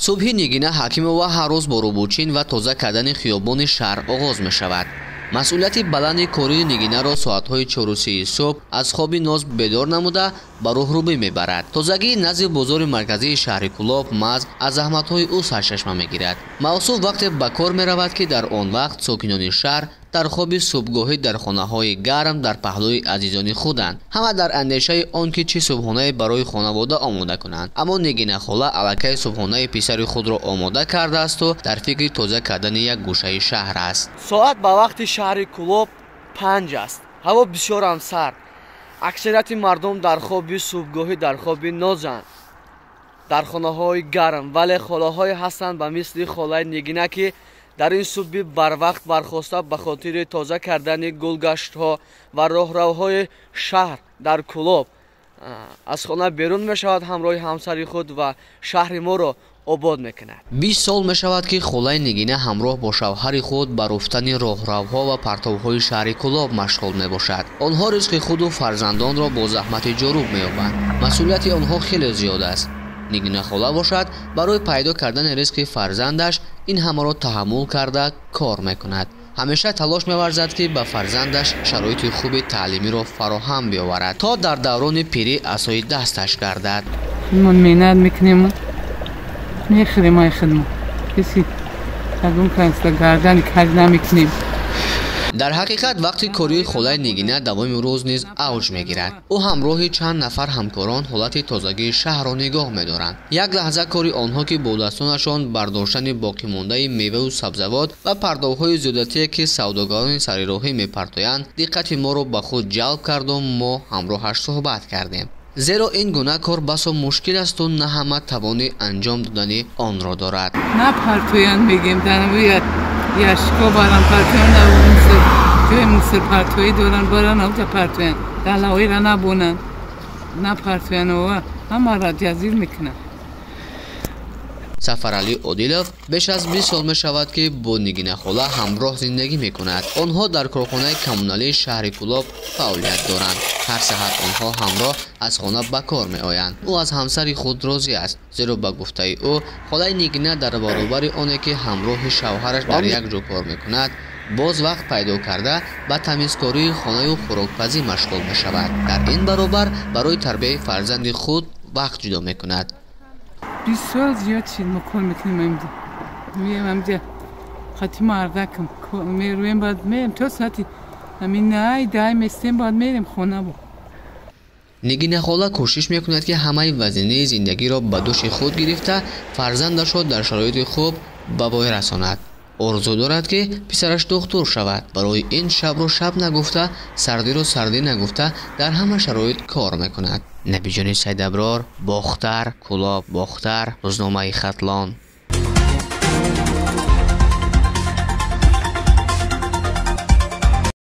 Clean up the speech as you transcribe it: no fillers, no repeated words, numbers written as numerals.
Субҳи Нигина Ҳакимова ҳар рӯз бо рӯбучин ва тоза кардани хиёбони шаҳр оғоз мешавад. Масъулияти баланди кории Нигинаро соатҳои 4:30 субҳ аз хоби ноз бедор намуда ба роҳрӯбӣ мебарад. Тозагии назди бозори марказии шаҳри Кӯлоб маҳз аз заҳматҳои ӯ сарчашма мегирад. Мавсуф вақте ба кор меравад, ки дар он вақт сокинони шаҳр дар хоби субҳгоҳӣ дар хонаҳои гарм дар паҳлӯи азизони худанд. Ҳама дар андешаи он ки чӣ субҳонае барои хонавода омода кунанд. Аммо Нигина хола аллакай субҳонаи писари худро омода кардаасту дар фикри тоза кардани як гӯшаи шаҳр аст. Соат ба вақти шаҳри Кӯлоб 5 аст. Ҳаво бисёрам сард. Аксарияти мардум дар хоби субҳгоҳӣ дар хоби нозанд, дар хонаҳои гарм, вале холаҳое ҳастанд ба мисли холаи Нигина, ки дар ин субҳи барвақт бархоста ба хотири тоза кардани гулгаштҳо ва роҳравҳои шаҳр дар Кӯлоб аз хона берун мешавад ҳамроҳи ҳамсари худ ва шаҳри моро обод мекунад. 20 сол мешавад, ки холаи Нигина ҳамроҳ бо шавҳари худ ба руфтани роҳравҳо ва партовҳои шаҳри Кӯлоб машғул мебошад. Онҳо ризқи худу фарзандонро бо заҳмати ҷоруб меёбанд. Масъулияти онҳо хеле зиёд аст. Нигина хола бошад, барои пайдо кардани ризқи фарзандаш ин ҳамаро таҳаммул карда кор мекунад. Ҳамеша талош меварзад, ки ба фарзандаш шароити хуби таълимиро фароҳам биёварад, то дар даврони пирӣ асои дасташ гардад. Мо меҳнат мекунем, мехӯрем ай худмо, каси ягон касла гардани каҷ намекунем. Дар ҳақиқат вақти кории холаи Нигина давоми рӯз низ авҷ мегирад. Ӯ ҳамроҳи чанд нафар ҳамкорон ҳолати тозагии шаҳрро нигоҳ медоранд. Як лаҳза кори онҳо, ки бо дастонашон бардоштани боқимондаи меваву сабзавот ва пардовҳои зиёдатие, ки савдогарони сарироҳӣ мепартоянд, диққати моро ба худ ҷалб карду мо ҳамроҳаш суҳбат кардем. Зеро ин гуна кор басо мушкил асту на ҳама тавони анҷом додани онро дорад. На партоянд, мегем, яшко баран партоянд, ҷои мусирпартоӣ доранд, баран авҷа партоянд, далаҳоеро набонанд, напартоянд, ова ҳамаро ҷазир мекунанд. Сафаралӣ Одилов беш аз 20 сол мешавад, ки бо Нигина хола ҳамроҳ зиндагӣ мекунад. Онҳо дар корхонаи коммуналии шаҳри Кӯлоб фаъолият доранд. Ҳар саҳар онҳо ҳамроҳ аз хона ба кор меоянд. Ӯ аз ҳамсари худ розӣ аст, зеро ба гуфтаи ӯ холаи Нигина дар баробари оне, ки ҳамроҳи шавҳараш дар як ҷо кор мекунад, боз вақт пайдо карда ба тамизкории хонаю хӯрокпазӣ машғул мешавад. Дар ин баробар барои тарбияи фарзанди худ вақт ҷудо мекунад. 20 сол зиёд шид мо кор мекунем амҷа. Меем амҷа хати мардакам мерӯем, баъд меем то соати ҳамин 9-10 местем, баъд мерем хона. Бо Нигина хола кӯшиш мекунад, ки ҳамаи вазинаи зиндагиро ба дӯши худ гирифта фарзандашро дар шароити хуб ба воя расонад. Орзу дорад, ки писараш духтур шавад. Барои ин шабро шаб нагуфта, сардиро сардӣ нагуфта дар ҳама шароит кор мекунад. Набиҷони Сайдаброр, Бохтар, Кӯлоб, Бохтар, рӯзномаи Хатлон.